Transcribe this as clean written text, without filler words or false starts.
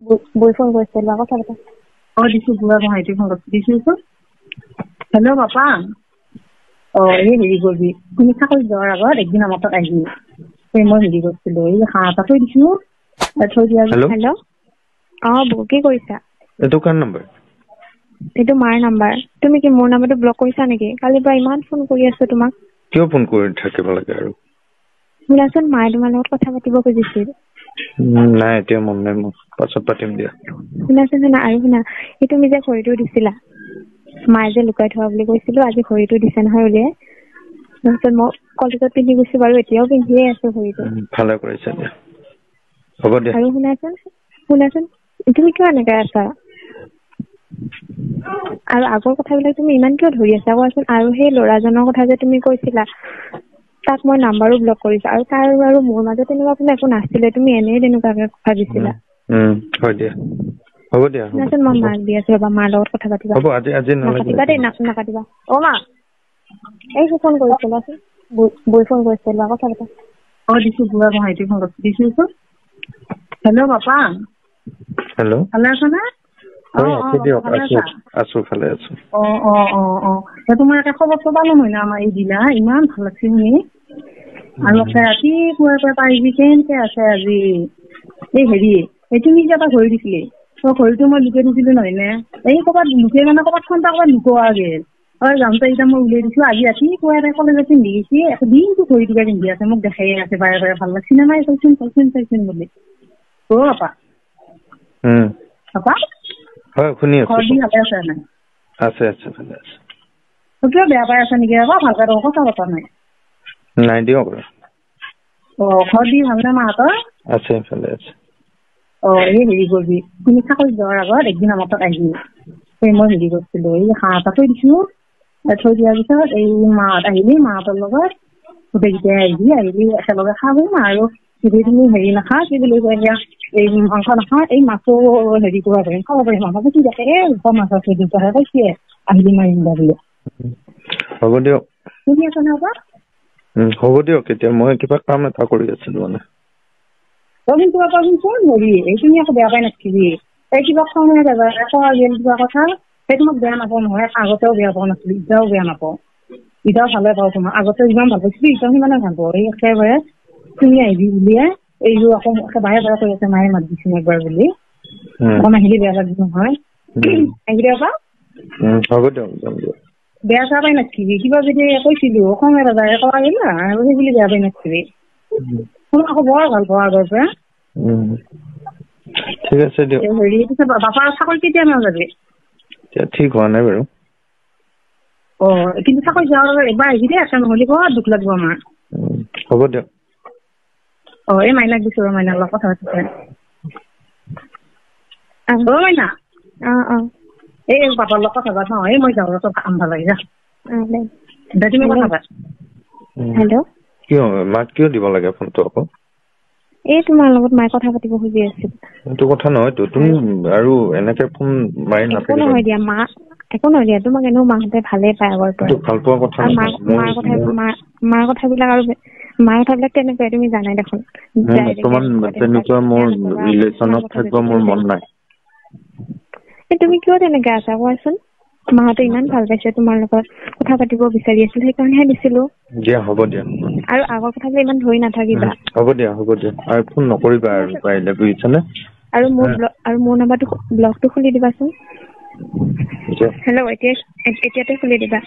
বৈ ফোন কৰিছে, লোৱা কথা পাতা। অ দিছো, বুঢ়া ভাইটি ফোন কৰিছে, দিছোচোন। Hello' papa. অ এই হেৰি কৰিবি, তুমি চাকৰিত যোৱাৰ আগত একদিন আমাৰ তাত আহিবি। এই মই হেৰি কৰিছিলো, এই হাঁহ এটা থৈ দিছো, থৈ দিয়া। হেল্ল'। হেল্ল', অ বৌ, কি কৰিছা? এইটো কাৰ নম্বৰ? এইটো মাৰ নাম্বাৰ। তুমি কি মোৰ নাম্বাৰটো ব্লক কৰিছা নেকি? কালিৰ পৰা ইমান ফোন কৰি আছো তোমাক। কিয় ফোন কৰি থাকিব লাগে আৰু? শুনাচোন, মায়ে তোমাৰ লগত কথা পাতিব খুজিছিল। নাই, এতিয়া মন নাই মোৰ, পাছত পাতিম দিয়া। শুনাচোন, শুনা আৰু শুনা, এই তুমি যে ঘড়ীটো দিছিলা, মায়ে যে লুকাই থোৱা বুলি কৈছিলো, আজি ঘড়ীটো দিছে নহয় উলিয়াই। তাৰপিছত মই কলেজত পিন্ধি গৈছো বাৰু, এতিয়াও পিন্ধিয়ে আছো ঘড়ীটো। ভালে কৰিছা দিয়া, হ'ব দিয়া। আৰু শুনাচোন, শুনাচোন, তুমি কিয় এনেকে আছা? আৰু আগৰ কথাবিলাক তুমি ইমান কিয় ধৰি আছা কোৱাচোন? আৰু সেই ল'ৰাজনৰ কথা যে তুমি কৈছিলা, তাক মই নাম্বাৰো ব্লক কৰিছো। আৰু তাৰ আৰু মোৰ মাজত তেনেকুৱা কোনো একো নাছিলে, তুমি এনেই তেনেকুৱাকে ভাবিছিলা। হয় দিয়া, হ'ব দিয়া। শুনাচোন, মই মাক দি আছো ৰ'বা, মাৰ লগত কথা পাতিবা। হ'ব, আজি আজি নালাগে। নাকাটিবা দেই, নাকাটিবা। অ মা, এই ফোন কৰিছে, লোৱাচোন। বৈ ফোন কৰিছে, লোৱা কথা পাতা। অ দিছো, বুঢ়া ভাইটি ফোন কৰিছে, দিছোচোন। Hello' papa. হেল্ল'। ভালে আছানে? অ হয়, অ আছো দিয়ক। ভালে আছো। আছা? আছো, ভালে আছো। অ অ অ অ তোমাৰ একে খবৰটো পালো নহয় না, আমাৰ এইদিনা ইমান ভাল লাগছে শুনি। আৰু একে ৰাতিপুৱাৰ পৰা পাৰিবি কেনেকে আছে আজি। এই হেৰি, এই তুমি যে এটা ঘড়ী দিছিলি, ত ঘড়ীটো মই লুকাই থৈছিলো নহয় নে? এই ক'ৰবাত লুকাই মানে ক'ৰবাত ফোনটা ক'ৰবাত লুকোৱা গেল। অ যাওঁতে এতিয়া মই উলিয়াই দিছো, আজি ৰাতিপুৱাই তাই কলেজত পিন্ধি গৈছি, দিনটো ঘড়ীটোকে পিন্ধি আছে, মোক দেখায়ে আছে বাৰে বাৰে, ভাল লাগছি নে নাই চাইচোন চাইচোন চাইচোন বুলি। অ পাপা। পাপা। হয়, শুনি আছো। ঘৰ দি ভালে আছে নাই? আছে আছে, ভালে আছে। কিয় বেয়া পাই আছে নেকি আকৌ? ভালকে দেখোন কথা পতা নাই। নাই দিয়ক। অ ঘৰ দি ভাল নে মাহঁতৰ? আছে, ভালে আছে। অ এই হেৰি কৰিবি, তুমি চাকৰিত যোৱাৰ আগত একদিন আমাৰ তাত আহিবি। এই মই হেৰি কৰিছিলো, এই হাঁহ এটা থৈ দিছো, থৈ দিয়াৰ পিছত এই মাহঁত আহিলি, মাহঁতৰ লগত গোটেইকেইটাই আহিবি, আহিলি একেলগে খাব। আৰু যদি তুমি হেৰি নাখা, কি বুলি কয় এতিয়া, এই মাংস নাখা, এই মাছো হেৰি কৰিব পাৰিম, খাব পাৰিম। মাংস ঠিক আছে, এই মাছ আছে, দেউতাহে কৈছে আহিলি মাৰিম দে বুলি। হ'ব দিয়ক। শুনি আছা নে আপা? হ'ব দিয়ক, এতিয়া মই কিবা কাম এটা কৰি আছিলো মানে। অ কিন্তু আপা শুনচোন, হেৰি এই তুমি আকৌ বেয়া পাই নাথাকিবি। এই কিবা খং কোৱা গেল কিবা কথা, সেই তোমাক বেয়া নাপাওঁ নহয়, আগতেও বেয়া পোৱা নাছিলো, এতিয়াও বেয়া নাপাওঁ, এতিয়াও ভালে পাওঁ তোমাক। আগতে যিমান ভাল পাইছিলো এতিয়াও সিমানে ভাল পাওঁ। এই একেবাৰে তুমি আহিবি বুলিয়ে এইযোৰ আকৌ বাৰে বাৰে কৈ আছে, মায়ে মাত দিছিল একবাৰ বুলি। অকণ আহিলে বেয়া লাগিব নহয়। আহিবি দে আপা। হ'ব দিয়ক, যাম দিয়ক। বেয়া চেয়া পাই নাথাকিবি, কিবা যদি কৈছিলো খঙে দাদাৰে কোৱা গেল না, আৰু সেই বুলি বেয়া পাই নাথাকিবি। তোমাক আকৌ বৰ ভাল পাওঁ আগৰ পৰা। ঠিক আছে দিয়ক। হেৰি পিছে বাপাৰ চাকৰি কেতিয়া যাবি? এতিয়া ঠিক হোৱা নাই বাৰু। অ কিন্তু চাকৰি যোৱাৰ আগত একবাৰ আহিবি দেই, একে নহ'লে বৰ দুখ লাগিব আমাৰ। হ'ব দিয়ক। অ এই মাইনাক দিছো ৰ, মাইনাৰ লগত কথা পাতিছে। অ মাইনা। অ অ এই পাপাৰ লগত কথা পাত ন, এই মই যাওঁ ৰ, তোৰ কাম ভাল লাগি যা। দে তুমি কথা পাত। হেল্ল'। কিয় মাক কিয় দিব লাগে ফোনটো আকৌ? এই তোমাৰ লগত মায়ে কথা পাতিব খুজি আছিল। সেইটো কথা নহয়তো, তুমি আৰু এনেকে ফোন মাৰি একো নাথাকিবা। নহয় দিয়া মা, একো নহয় দিয়া, তোমাক এনেও মাহঁতে ভালেই পায় আগৰ পৰা। এইটো ভাল পোৱা কথা আৰু নহয়। মাৰ কথা, মাৰ কথাবিলাক আৰু মাৰ কথাবিলাক তেনেকুৱাই, তুমি জানাই দেখোন। মোৰ বৰ্তমান তেনেকুৱা মোৰ ৰিলেশ্যনত থাকিব মোৰ মন নাই। তুমি কিয় তেনেকে আছা কোৱাচোন? মাহঁতে ইমান ভাল পাইছে, তোমাৰ লগত কথা পাতিব বিচাৰি আছিল, সেইকাৰণেহে দিছিলো। দিয়া, হ'ব দিয়া। আৰু আগৰ কথাবিলাক ইমান ধৰি নাথাকিবা। হ'ব দিয়া, হ'ব দিয়া, আৰু ফোন নকৰিবা আৰু পাৰিলে, বুজিছানে? আৰু মোৰ আৰু মোৰ নাম্বাৰটো ব্লগটো খুলি দিবাচোন। হেল্ল', এতিয়া এতিয়াতে খুলি দিবা।